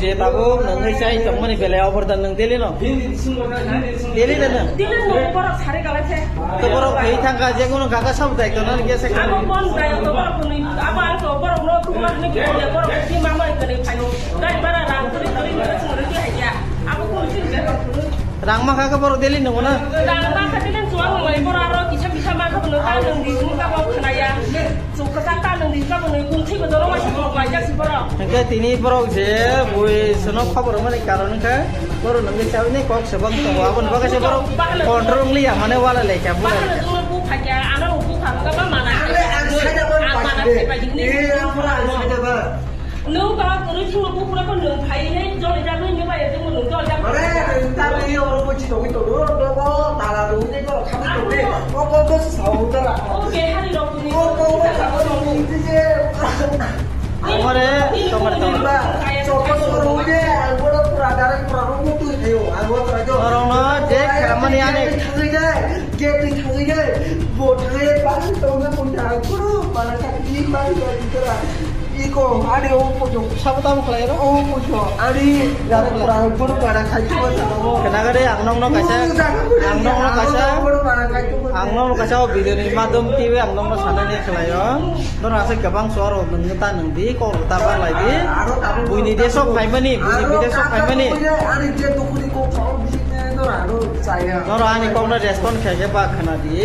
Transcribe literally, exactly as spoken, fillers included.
Je tabuk nwng chai tongmani belai obordan nwng daily no? Daily da nwng? Daily nwng borok sari galai se. To borok thwi thangkha, je kunu kaka sabo daityo nani khe se. Abo kon daityo borok kunu, abo ang to borok no kunu ma hwnwi khe ya borok kunu ma ma kunu phaio. Dai bara rang kuri kuri kuri sung rwi hai ya. Abo kunu sing je borok kunu. Rang ma kha khe borok daily nwngo na? Rang ma kha daily chuang nwnglai borok aro kisa kisa ma kha bono ta nwng di sung ka bo khna ya. Chuk kwchak ta nwng di ka bono kung thwi bono ma si borok lai jak si borok. Hwnkhe tini borok je bui sono khobor mani karon wngkha borok nwngwi chaui nai kok se bang tongo aboni bagwi se borok control wng liya mane wala lai kha borok. Bahano jungno bu phakya ano bu phakya ba mana. Ale ang sai da ba. Ang mana phai ba jingni. Eh, ang pura ang sai da ba. Nwng ba kwrwi thwngno buphuru khe nwng phaiwi joli jagwi nwng bai tongmo nwng joli jagwi. Ore, nwng ta rwi oro bo chitogwi tongo, dogo, tala rwi tei borok khamwi tongo. O, o, o, sa o, dara. O, behari rok ni. O, o, o, sa o, rok ni. Tei je. Amore, tomar, tomar. Ba, chokol rwi je, ang bono pura dara pura rwi twi thaio, ang bo trai do. Norokno je khamani ani. Thangwi je, gate ni thangwi je, bo thangwi je, ba, tongna pun thang, kuru, mana kaki, mana kaki, dara. Iko, ani o pujo. Sabo tamo khlai ro? O pujo. Ani gana pura pura para khai tu ba sabo. Kena gare ang nong nong kaisa. Ang nong nong kaisa. Ang nong nong kaisa o video ni madhom twi ang nong nong sana ni khlai o. Noro asa kebang sor o nung ta nung di ko ta ba lai di. Buini desok phaimani, buini bidesok phaimani. Ani je dukuni ko chao bisi ne noro aro chaya. Noro ani kok na respond khai khe ba khana di.